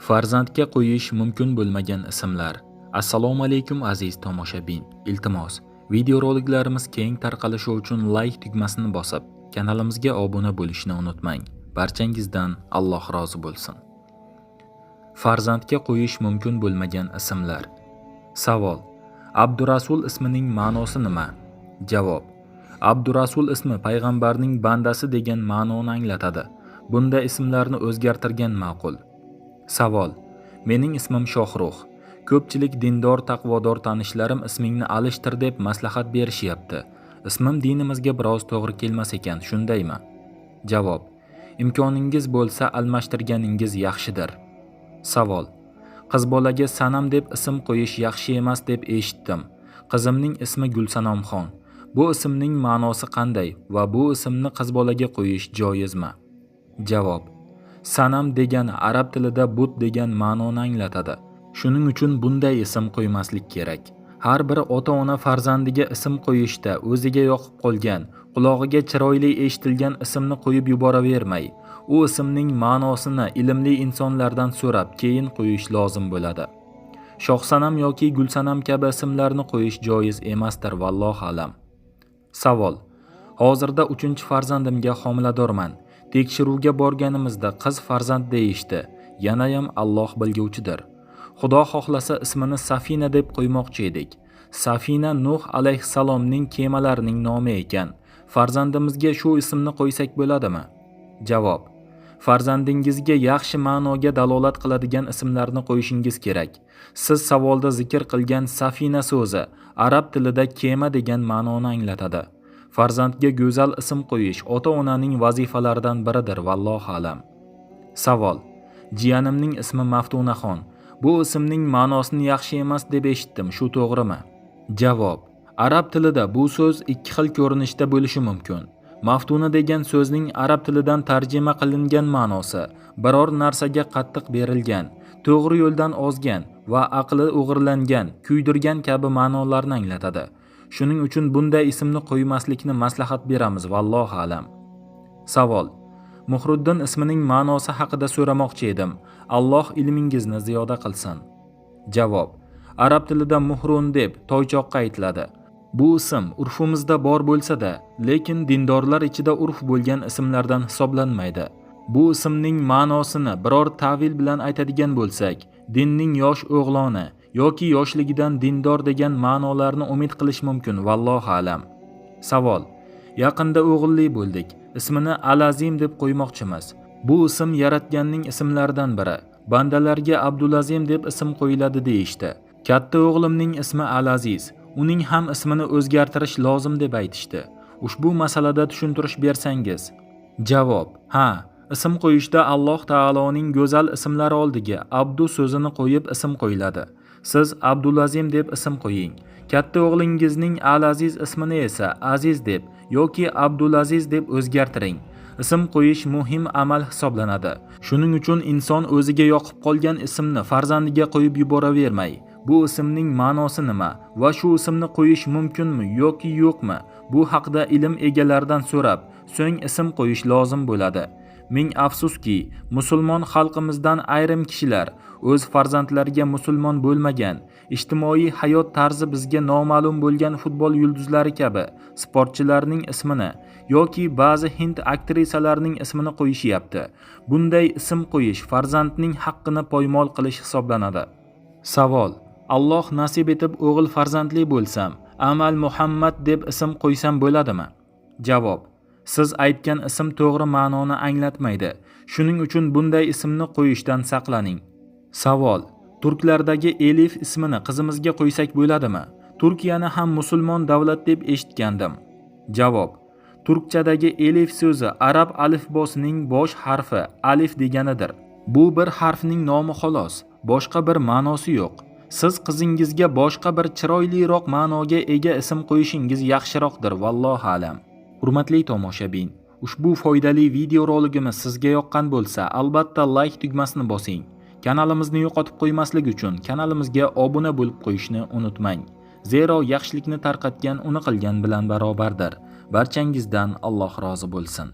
Farzandga qo'yish mumkin bo'lmagan ismlar. Assalomu alaykum aziz tomoshabin. Iltimos, videoroliklarimiz keng tarqalishi uchun like tugmasini bosib, kanalimizga obuna bo'lishni unutmang. Barchangizdan Alloh rozi bo'lsin. Farzandga qo'yish mumkin bo'lmagan ismlar. Savol: Abdurasul ismining ma'nosi nima? Javob: Abdurasul ismi payg'ambarning bandasi degan ma'noni anglatadi. Bunda ismlarni o'zgartirgan ma'qul. Savol: Mening ismim Shohrux. Ko'pchilik dindor, taqvodor tanishlarim ismingni alishtir deb maslahat berishyapti. Ismim dinimizga biroz to'g'ri kelmas ekan, shundaymi? Javob: Imkoningiz bo'lsa almashtirganingiz yaxshidir. Savol: Qiz bolaga Sanam deb ism qo'yish yaxshi emas deb eshitdim. Qizimning ismi Gulsanomxon. Bu ismning ma'nosi qanday va bu ismni qiz bolaga qo'yish joizmi? Javob: Sanam degani arab tilida but degan ma'noni anglatadi. Shuning uchun bunday ism qo'ymaslik kerak. Har bir ota-ona farzandiga ism qo'yishda o'ziga yoqib qolgan, qulog'iga chiroyli eshitilgan ismni qo'yib yuboravermay, u ismning ma'nosini ilmli insonlardan so'rab keyin qo'yish lozim bo'ladi. Shohsanam yoki Gulsanam kabi ismlarni qo'yish joiz emasdir, vallohu alam. Savol: Hozirda 3-farzandimga homiladorman. Tekshiruvga borganimizda qiz farzand deyishdi. Yanayam Alloh bilguvchidir. Xudo xohlasa ismini Safina deb qo'ymoqchi edik. Safina Nuh alayhissalomning kemalarining nomi ekan. Farzandimizga shu ismni qo'ysak bo'ladimi? Javob: Farzandingizga yaxshi ma'noga dalolat qiladigan ismlarni qo'yishingiz kerak. Siz savolda zikr qilgan Safina so'zi arab tilida kema degan ma'noni anglatadi. Farzandga go'zal ism qo'yish ota-onaning vazifalaridan biridir, vallohu alam. Savol: Jiyanimning ismi Maftunaxon. Bu ismning ma'nosini yaxshi emas deb eshitdim, shu to'g'rimi? Javob: Arab tilida bu so'z ikki xil ko'rinishda bo'lishi mumkin. Maftuna degan so'zning arab tilidan tarjima qilingan ma'nosi biror narsaga qattiq berilgan, to'g'ri yo'ldan ozgan va aqli o'g'irlangan, kuydirgan kabi ma'nolarni anglatadi. Shuning uchun bunday ismni qo'ymaslikni maslahat beramiz, vallohu alam. Savol: Muhriddin ismining ma'nosi haqida so'ramoqchi edim. Alloh ilmingizni ziyoda qilsin. Javob: Arab tilida muhrun deb toychoqqa aytiladi. Bu ism urfimizda bor bo'lsa-da, lekin dindorlar ichida urf bo'lgan ismlardan hisoblanmaydi. Bu ismning ma'nosini biror ta'vil bilan aytadigan bo'lsak, dinning yosh o'g'loni yoki yoshligidan dindor degan ma'nolarni umid qilish mumkin, vallohu alam. Savol: Yaqinda o'g'illi bo'ldik. Ismini Alazim deb qo'ymoqchimiz. Bu ism yaratganning ismlaridan biri. Bandalarga Abdulazim deb ism qo'yiladi deyishdi. Katta o'g'limning ismi Alaziz. Uning ham ismini o'zgartirish lozim deb aytishdi. Ushbu masalada tushuntirish bersangiz. Javob: Ha, ism qo'yishda Alloh taoloning go'zal ismlari oldiga Abdu so'zini qo'yib ism qo'yiladi. Siz Abdulazim deb ism qo'ying. Katta o'g'lingizning Alaziz ismini esa Aziz deb yoki Abdulaziz deb o'zgartiring. Ism qo'yish muhim amal hisoblanadi. Shuning uchun inson o'ziga yoqib qolgan ismni farzandiga qo'yib yuboravermay, bu ismning ma'nosi nima va shu ismni qo'yish mumkinmi yoki yo'qmi, bu haqda ilm egalaridan so'rab, so'ng ism qo'yish lozim bo'ladi. Ming afsuski, musulmon xalqimizdan ayrim kishilar o'z farzandlariga musulmon bo'lmagan, ijtimoiy hayot tarzi bizga noma'lum bo'lgan futbol yulduzlari kabi sportchilarning ismini yoki ba'zi hind aktrisalarining ismini qo'yishyapti. Bunday ism qo'yish farzandning haqqini poymol qilish hisoblanadi. Savol: Alloh nasib etib o'g'il farzandli bo'lsam, Amal Muhammad deb ism qo'ysam bo'ladimi? Javob: Siz aytgan ism to'g'ri ma'noni anglatmaydi. Shuning uchun bunday ismni qo'yishdan saqlaning. Savol: Turklardagi Elif ismini qizimizga qo'ysak bo'ladimi? Turkiyani ham musulmon davlat deb eshitgandim. Javob: Turkchadagi Elif so'zi arab alifbosining bosh harfi alif deganidir. Bu bir harfning nomi xolos, boshqa bir ma'nosi yo'q. Siz qizingizga boshqa bir chiroyliroq ma'noga ega ism qo'yishingiz yaxshiroqdir, vallohu alam. Hurmatli tomoshabin, ushbu foydali videorolikimiz sizga yoqqan bo'lsa, albatta like tugmasini bosing. Kanalimizni yo'qotib qo'ymaslik uchun kanalimizga obuna bo'lib qo'yishni unutmang. Zero yaxshilikni tarqatgan uni qilgan bilan barobardir. Barchangizdan Alloh rozi bo'lsin.